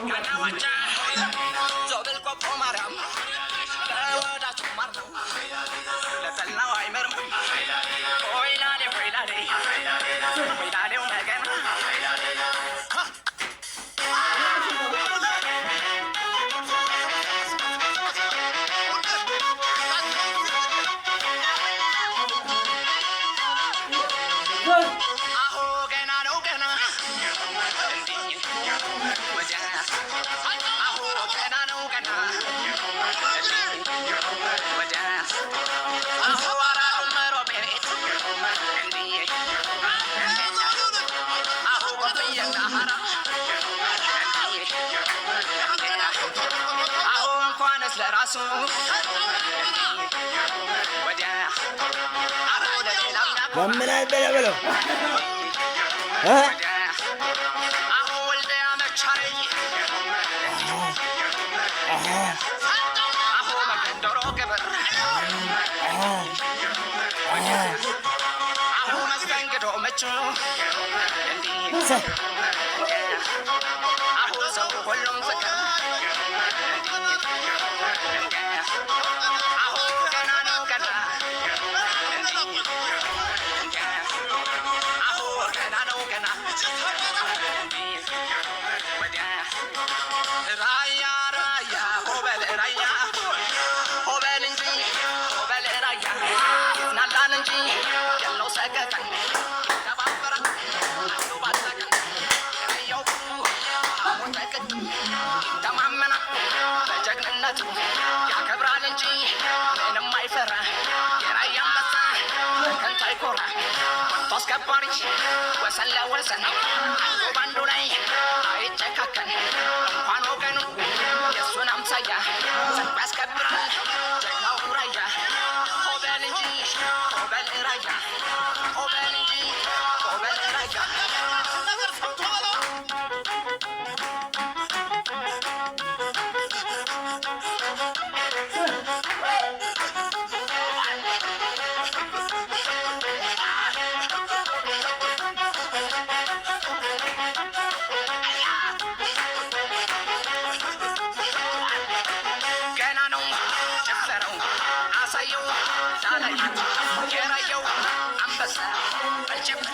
ጋና ዋጫ ዞብል ቆቦ ማርያም ለወዳጁ ማር ነው ለጠላው አይመርም። ሆይላሌ ሆይላሌ ሆይላሌው መገን። አሆ ገና ነው ገና እንዲህ ወዲያ፣ አሆ ገና ነው ገና እንዲህ ወዲያ፣ አሆ አራዱም ሮቤት እንዲህ፣ አሆ ጎብዬና ሀራ እንዲህ፣ አሆ እንኳንስ ለራሱ እንዲህ ወዲያ፣ አሆ ለሌላም ያኮራል። ያመናል በለው በለው እ ወዲያ፣ አሆ ወልዲያ መቻረይ፣ አሆ መገንዶሮ ግብር፣ አሆ መስተንግዶ ምቹ እንዲህ፣ አሆ ሰው ሁሉም ፍቅር፣ አሆ ገና ነው ገና፣ አሆ ገና ነው ገና እንዲህ ወዲያ። ራያ ራያ ሆበል ራያ ሆበል እንጂ ሆበል ራያ ይዝናላል እንጂ የለው ሰቀቀን፣ ይተባበራል አንዱ ባጠቀን፣ ራያው አሞጠቅጥ ይተማመናል በጀግንነቱ፣ ያከብራል እንጂ ምንም አይፈራ፣ የራያ አንበሳ በከንቱ አይኮራ፣ ወጥቶ አስከባሪ ወሰን ለወሰን አንዱ ባንዱ ላይ አይጨካከን፣ እንኳን ወገኑ የእሱን አምሳያ ዘንቆ ያስከብራል ጀግናው ራያ። ሆበል እንጂ ሆበል ራያ።